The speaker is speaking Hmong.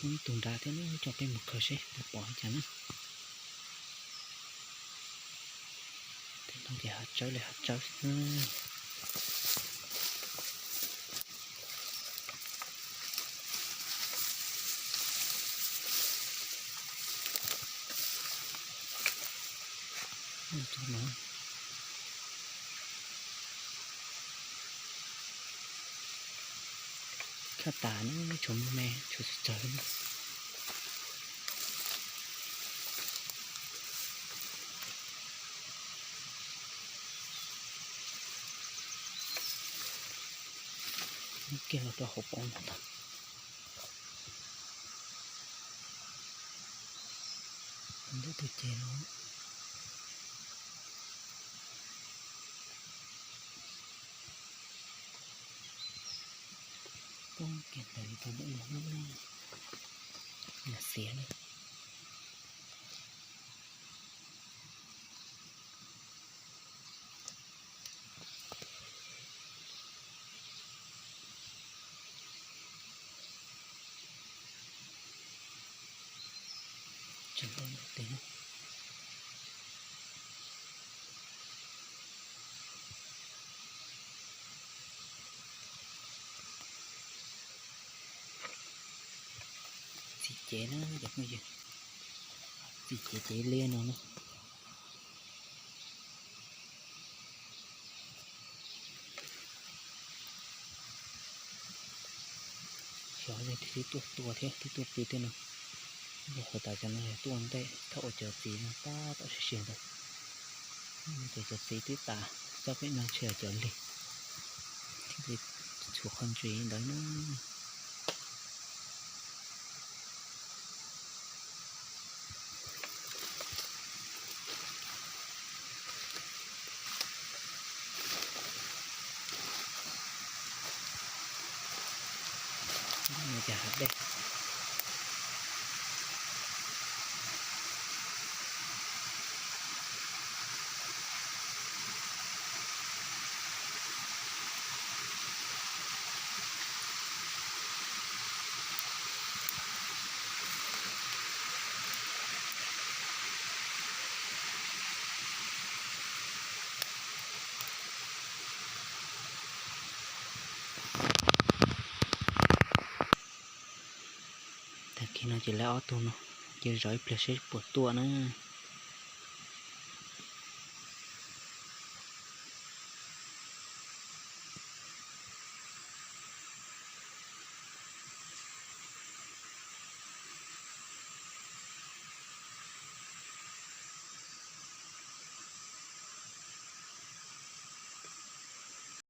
Poob ib tug nrad thiab, coj peb mus khaws seb puas pom li cas na. Tej no ces hav tsawb li hav tsawb xwb. Khab tas na, tshuav me tshuav txawv txawv na. Kiag los rau hauv paus ntag. Ntawm tus ces no poob kiag ntawd tau lub no, mas xiav na. Tseem ua ntau tes na. Txiv cev na cov phooj ywg, txiv cev cev liab no na. Xyov yog twb tuaj tua thiab twb tuaj pw tej no. Yog qhov tas cov no yog tuaj ua ntej thaum uas cov txiv no tab tom siav siav ntawd. Ces cov txiv twb tas, txoj pem no ntshe yog cov lig, thiaj li tshuav qhov ntsis ntawd na. Ces hav dej. Tag kis no ces lawv ob tug no cia zov ib pliag seb puas tuaj na.